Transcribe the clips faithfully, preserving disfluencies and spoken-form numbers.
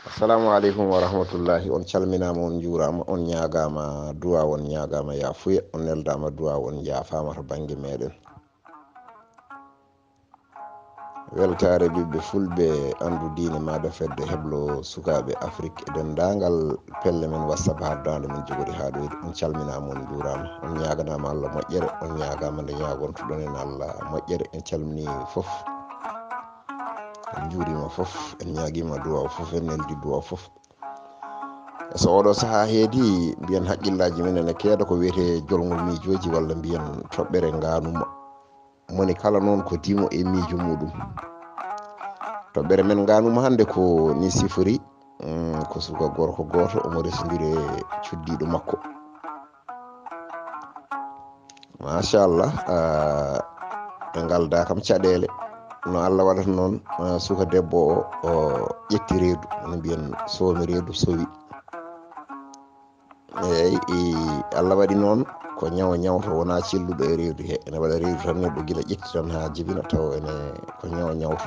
Assalamu aleykum wa rahmatullahi. On calminaama, on njuuraama, on ñaagaama duwaaw, on ñaagaama yaafuya, on neldaama duwaaw, on njaafaama to bannge meɗen. Weltaare ɓiɓɓe fulɓe, anndu diine maaɗa fedde heblo sukaaɓe Afrik e denndaangal pelle men WhatsApp hardaande men jogori haa ɗoyde. On calminaama, on njuuraama, on ñaaganaama Allah moƴƴere, on ñaagaama nde ñaagontoɗon en Allah moƴƴere. En calminii fof, en njuuriima fof, en ñaagiima duwaaw fof, en neldi duwaaw fof. So oɗo sahaa heedi, mbiyen haqqillaaji men ene keeda ko wiyetee jolngol miijooji walla mbiyen toɓɓere ngaanuma. Moni kala noon ko dimo e miijo muɗum. Toɓɓere men ngaanuma hannde ko ni sifori, mm, ko suka gorko gooto, omo resondiri e cuddiiɗo makko. Machallah, ah, ɓe ngalda kam caɗeele. No Allah waɗata noon, ah, suka debbo o, o ƴetti reedu, no mbiyen soomi reedu sowi. Eeyi, i, Allah waɗi noon ko ñaw ñawto, wonaa celluɗo e reedu he. Ene waɗa reedu tan, neɗɗo gila ƴetti tan haa jibina, taw ene ko ñaw ñawto.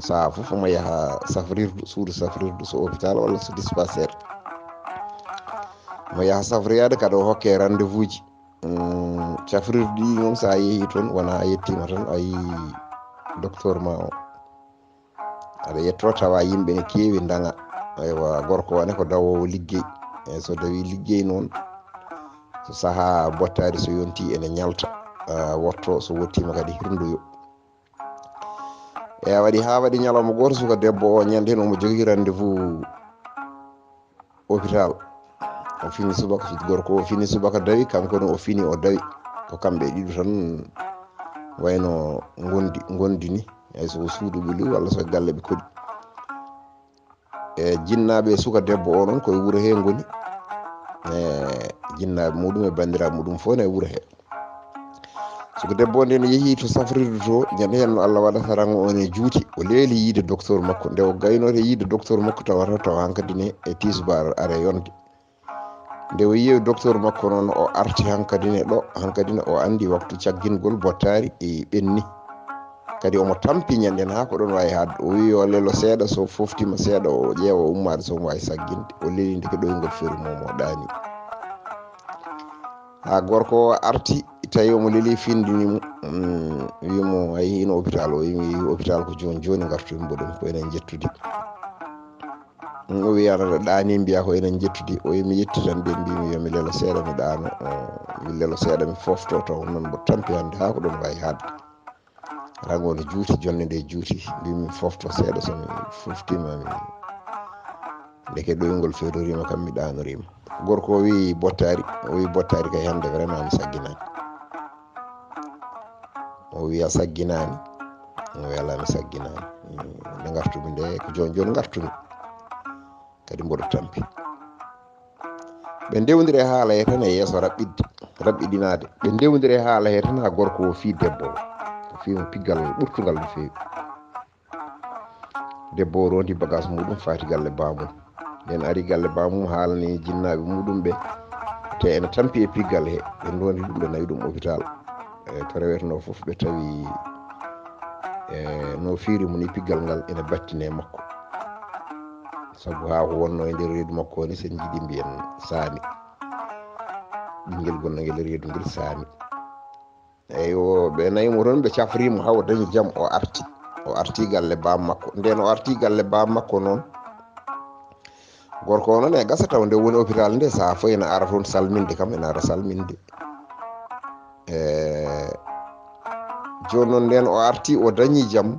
Sahaa fof omo yaha safrirdu, suudu safrirdu, so hôpital walla so dispensaire. Omo yaha safroyaade, kadi o hokke rendez-vous ji. Mm, safrirdu ɗi noon, so a yehii toon, wonaa a yettiima tan, a yii docteur ma o. Aɗa yetto tawa yimɓe ne keewi ndaŋa. Aywa, gorko o ne ko dawoowo liggey. E so dawi liggey noon, so sahaa bottaari so yonti ene ñalta, ah, wotto, so wottiima kadi hirndoyo. E a waɗi haa waɗi ñalawma gooto, suka debbo o ñande heen omo jogii rendez-vous hôpital. O fini subaka, gorko o fini subaka dawi, kanko ne o fini o dawi. Ko kamɓe ɗiɗo tan wayno ngondi, ngondi ni. Hay so ko suudu ɓe luwi walla so galle ɓe koɗi. E jinnaaɓe e suka debbo o noon koye wuro he ngoni. E jinnaaɓe muɗum e banndiraaɓe muɗum fof ne e wuro he. Suka debbo o nden yehi to safrirdu to, ñande heen no Allah waɗata rango on e juuti. O leeli yiide docteur makko. Nde o gaynoto yiide docteur makko, tawata taw hankadi ne e tisbaar are yonde. Nde o yewi docteur makko noon, o arti hankadi ne ɗo, hankadi ne o anndi waktu caggingol bottaari e ɓenni. Kadi omo tampi ñande na ko ɗon wawi haadde. O wi yo lelo seeɗa, so foftima seeɗa, o ƴeewa o ummaade so omo wawi sagginde. O leli ndeke ɗoyngol feru mo, mo ɗaani. Ha gorko o arti, tawi omo leli findini mo, mm, wi mo, "Ay, hino hôpital?" O wi, "Mi yehi hôpital ko jooni jooni ngartumi mboɗon ko enen jettudi." Mm, o wi, "Aɗa ɗaani?" Mbiya, "Ko enen jettudi." O wi, "Mi yetti tan de, mbimi yo mi lelo seeɗa, mi ɗaano, o, mi lelo seeɗa, mi fofto taw noon mbo tampi hannde ha ko ɗon wawi haadde." Rango no juuti, jonde nde juuti, mbimi, "Mi fofto seeɗa, so mi foftima mi." Ndeke ɗoyngol fewtorima kam, mi ɗanorima. Gorko o wi, "Bottari?" O wi, "Bottari kay hannde vraiment mi sagginaani." O wi, "A sagginaani?" O wi, "Ala, mi sagginaani. Nde ngartumi nde, ko jooni jooni ngartumi. Kadi mboɗo tampi." Ɓe ndewdiri e haala he tan e yeeso raɓɓiɗde, raɓɓiɗinaade. Ɓe ndewdiri e haala he tan ha gorko o fii debbo o. O fii mo piggal ɓurtungal no feewi. Debbo o rondi bagage muɗum, faati galle baamum. Nden ari galle baamum, haalani jinnaaɓe muɗum ɓe, te ene tampi e piggal he. Ɓe ndondi ɗum, ɓe nawi ɗum hôpital. E to reweteno fof, ɓe tawi, e, no fiiri mo ni, piggal ngal ene battine makko. Sabu ha ko wonno e nder reedu makko ni, sen jiiɗi mbiyen saami. Ɓinngel gonnangel e reedu ngel saami. Eyyo, ɓe nawi mo toon, ɓe cafri mo haa o dañi jam, o arti. O arti galle baam makko. Nden o arti galle baam makko noon, gorko o noon e gasa taw nde woni hôpital nde, sahaa fof ena ara toon salminde kam, ena ara salminde. E, jooni noon nden o arti, o dañi jam.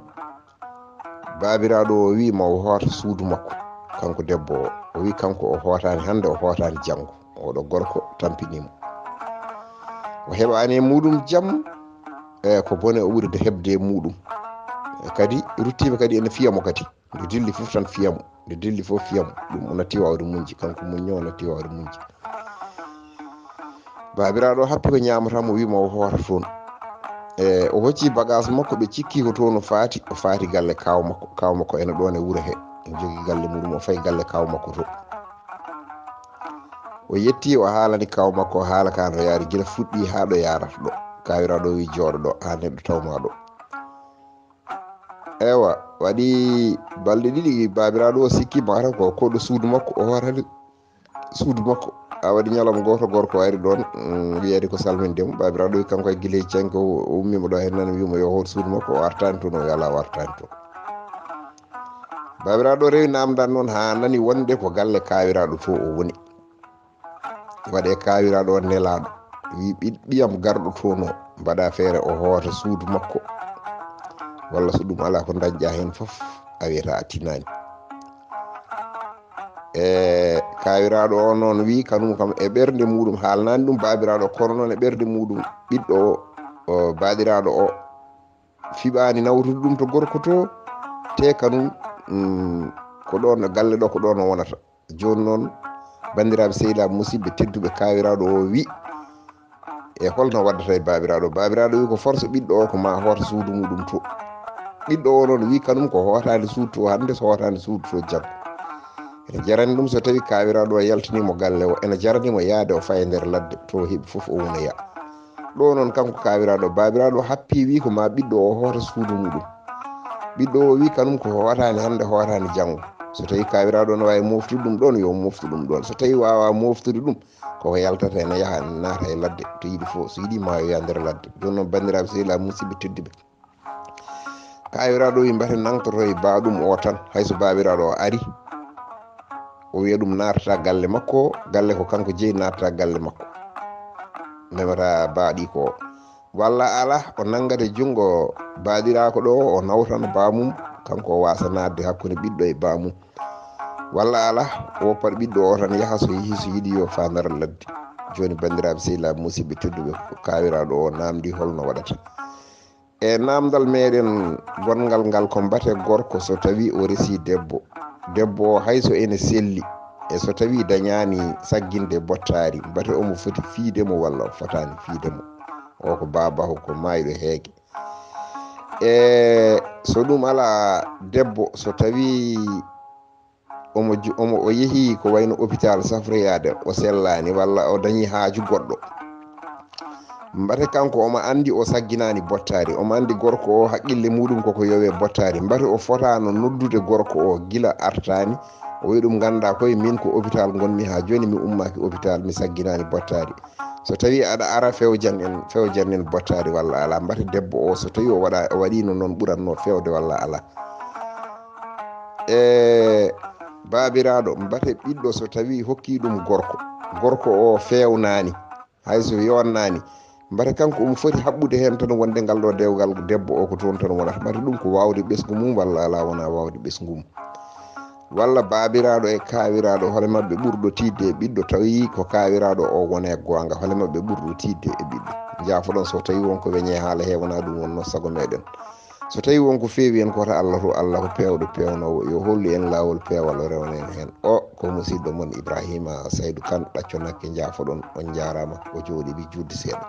Baabiraaɗo o wi ma o hoota suudu makko, kanko debbo o. O wi kanko o hootaani hannde, o hootaani janngo. Oɗo gorko tampini mo. O heɓaani e muɗum jam, e ko bone o ɓuri de heɓde e muɗum. E kadi ruttiiɓe kadi ene fiya mo kadi. Nde dilli fof tan fiya mo. Nde dilli fof fiya mo. Ɗum o natti waawde muñde. Kanko muñño o natti waawde muñde. Baabiraaɗo o happi ko ñaamata mo, wi ma o hoota toon. E, o hocci bagage makko, ɓe cikki ko toon o faati, o faati galle kaaw makko. Kaaw makko ene ɗoon e wuro he. O jogi galle muɗum, o fayi galle kaaw makko to. O yetti, o haalani kaaw makko, o haala ka no yaari gila fuɗɗi haa ɗo yaarata ɗo. Kaawiraaɗo wi jooɗo ɗo, haa neɗɗo tawma ɗo. Ewa, Waɗi balɗe ɗiɗi, baabiraaɗo o sikki mataw ko koɗo suudu makko, o hootani suudu makko. A waɗi ñalawma gooto, gorko ari ɗoon, mm, wiyede ko salminde mo. Baabiraaɗo wi kanko e gila e canke o, o ummiima ɗo heen nana wiimo yo hoot suudu makko, o artaani toon, o wi alaa, o artaani toon. Baabiraaɗo rewi namdal noon haa nani wonde ko galle kaawiraaɗo to o woni. Waɗe kaawiraaɗo on nelaaɗo, wi ɓi-, ɓiyam garɗo toon o, mbaɗa feere o hoota suudu makko, walla so ɗum alaa ko dañƴa heen fof, a wiyata a tinaani. E kaawiraaɗo o noon wi kanum kam e ɓernde muɗum, haalnaani ɗum baabiraaɗo, kono noon e ɓernde muɗum, ɓiɗɗo o, o baaɗiraaɗo o, fiɓaani nawtude ɗum to gorko to, te kanum, mm, ko ɗoon galle ɗo, ko ɗoon o wonata. Jooni noon, banndiraaɓe sehilaaɓe, musidɓe tedduɓe, kaawiraaɗo o wi, e holno waddata e baabiraaɗo? Baabiraaɗo wi ko force ɓiɗɗo o ko ma hoota suudu muɗum to. Ɓiɗɗo o noon wi kanum ko hootaani suudu to hannde, so hootaani suudu to janngo. Ene jarani ɗum so tawi kaawiraaɗo o yaltaniimo galle o, ene jarani mo yaade o faya nder ladde to heɓi fof o wona ya. Ɗo noon kanko kaawiraaɗo, baabiraaɗo happi wi ko ma ɓiɗɗo o hoota suudu muɗum. Ɓiɗɗo o wi kanum ko hootaani hannde, hootaani janngo. So tawi kaawiraaɗo no waawi moftude ɗum ɗoon, yo moftu ɗum ɗoon. So tawi waawaa moftude ɗum, koko yaltata ene yaha, ene naata e ladde to yiɗi fof. So yiɗi ma yo yaha nder ladde. Jooni noon banndiraaɓe sehilaaɓe, musidɓe tedduɓe, kaawiraaɗo wi mbate nangtoto e baaɗum o tan, hay so baabiraaɗo o ari, o wiya ɗum naatata galle makko, galle ko kanko jeyi, naatata galle makko. Memata baaɗi ko. Walla alaa, o nanngata junngo baaɗiraako ɗo, o nawtana baamum, kanko o waasa naatde hakkunde ɓiɗɗo e baamum. Walla alaa, o woppat ɓiɗɗo o tan yaha, so yehi, so yiɗi yo faa nara ladde. Jooni banndiraaɓe sehilaaɓe, musidɓe tedduɓe, kaawiraaɗo o namdi holno waɗata. E namdal meɗen gonngal ngal ko mbate gorko so tawi o resi debbo. Debbo o hay so ene selli, e so tawi dañaani sagginde bottaari, mbate omo foti fiide mo walla o fotaani fiide mo. O ko baabako, ko maayɗo heege. E so ɗum alaa, debbo so tawi omo ju-, omo, o yehi ko wayno hôpital safroyaade, o sellaani walla o dañi haaju goɗɗo. Mbate kanko omo anndi o sagginaani bottaari, omo anndi gorko o haqqille muɗum koko yowe bottaari. Mbate o fotaano noddude gorko o gila artaani, o wiya ɗum nganndaa koye min ko hôpital ngonmi haa jooni, mi ummaaki hôpital, mi sagginaani bottaari. So tawi aɗa ara fewjan en, fewjan en bottaari walla alaa. Mbate debbo o so tawi o waɗa, o waɗiino noon ɓuratno fewde walla alaa. E baabiraaɗo, mbate ɓiɗɗo so tawi hokki ɗum gorko, gorko o fewnaani, hay so yonnaani, mbate kanko omo foti haɓɓude heen tan wonde ngal ɗo dewgal debbo o ko toon tan wonata. Mbate ɗum ko waawde ɓesngu mum walla alaa, wonaa waawde ɓesngu mum. Walla baabiraaɗo e kaawiraaɗo, hole maɓɓe ɓurɗo tiiɗde e ɓiɗɗo, tawi ko kaawiraaɗo o woni e goonga, hole maɓɓe ɓurɗo tiiɗde e ɓiɗɗo. Njaafoɗon so tawi won ko weñe haala he, wonaa ɗum wonno sago meɗen. So tawi won ko feewi en, ko wata Allah to, Allah ko peewɗo peewnoowo, yo hollu en laawol peewal, o rewna en heen. O ko musidɗo mon Ibrahima Saydu Kan, ɗacco nakke, njaafoɗon, on njaaraama, o jooɗi wi juutde seeɗa.